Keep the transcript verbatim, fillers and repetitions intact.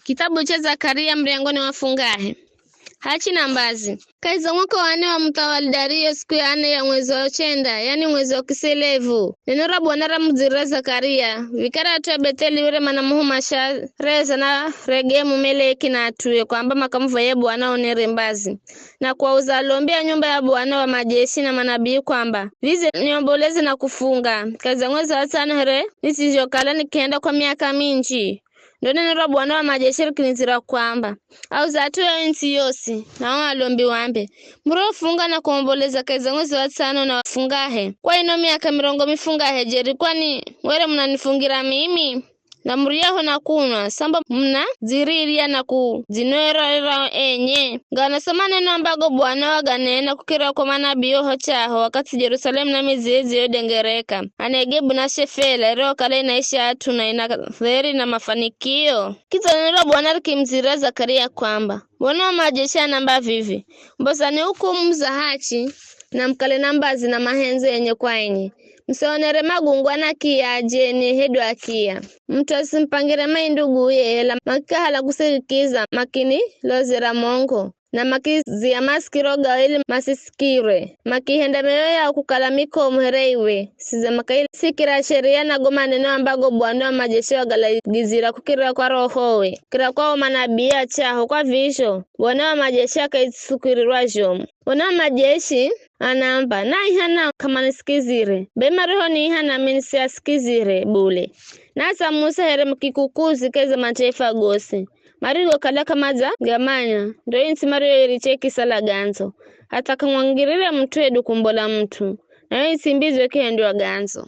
Kitabu cha Zakaria, muryango ni wa fungahe. Hachi na mbazi. Kahi za mwaka wa nne wa muthawali Dario, siku ya nne ya mwezi wa chenda, yani mwezi wa kiselevu, neno ra Bwana ramudzirira Zakaria, vikara at'u a Betheli were manamuhuma Shareza na Regemu Meleki na at'ue kwamba makamuvoye Bwana aonere mbazi, na kuauza alombi a nyumba ya Bwana wa majeshi na manabii kwamba, vize niomboleze na kufunga kahi za mwezi wa tsano here nisizhokala nikihenda kwa miaka minji? Ndo neno ra Bwana wa majeshi rikinidzira kwamba, auza at'u a yo ntsi yosi, na o alombi wambe, muriofunga na kuomboleza kahi za mwezi wa tsano na fungahe, kwa ino miaka mirongo mifungahe jeri, kwani were munanifungira mimi? Na muryaho na kunwa, samba munadzirirya na kudzinwerera enye. Ganasoma neno ambago Bwana waganena kukira kwa manabii oho chaho, wakathi Jerusalemu na midzi yedzi yodengereka, Anegebu na Shefela, iriyokala inaisha at'u na ina dheri na mafanikio. Kidza neno ra Bwana rikimudzirira Zakaria kwamba, Bwana wa majeshi anamba vivi, mbozani hukumu za hachi, na mukale na mbazi na mahendzo enye kwa enye. Musionere magungwa na kiya ajeni hedu akiya. Mut'u asimupangire mai nduguye, ela makikahala kusirikiza, makinilozera mongo, na makizia masikiro gao ili masisikirwe, makihenda mioyo yao kukala mikomu here iwe, size makaisikira sheria na go maneno ambago Bwana wa majeshi wagalagizira kukirira kwa Rohowe, kukira kwa o manabii achaho. Kwa vizho, Bwana wa majeshi akaitsukirirwa zhomu. Bwana wa majeshi anaamba, naiha nao k'amanisikizire, be marihoniiha nami nisiasikizire bule. Natsa Musa here mukikukuzi kahi za mataifa gosi, marigokala k'amadzagamanya, ndo ii ntsi mariyoiricha ikisala gandzo, hatha k'amwangirire mut'u hedu kumbola mut'u, nayo ii ntsi mbidzo ikihendwa gandzo.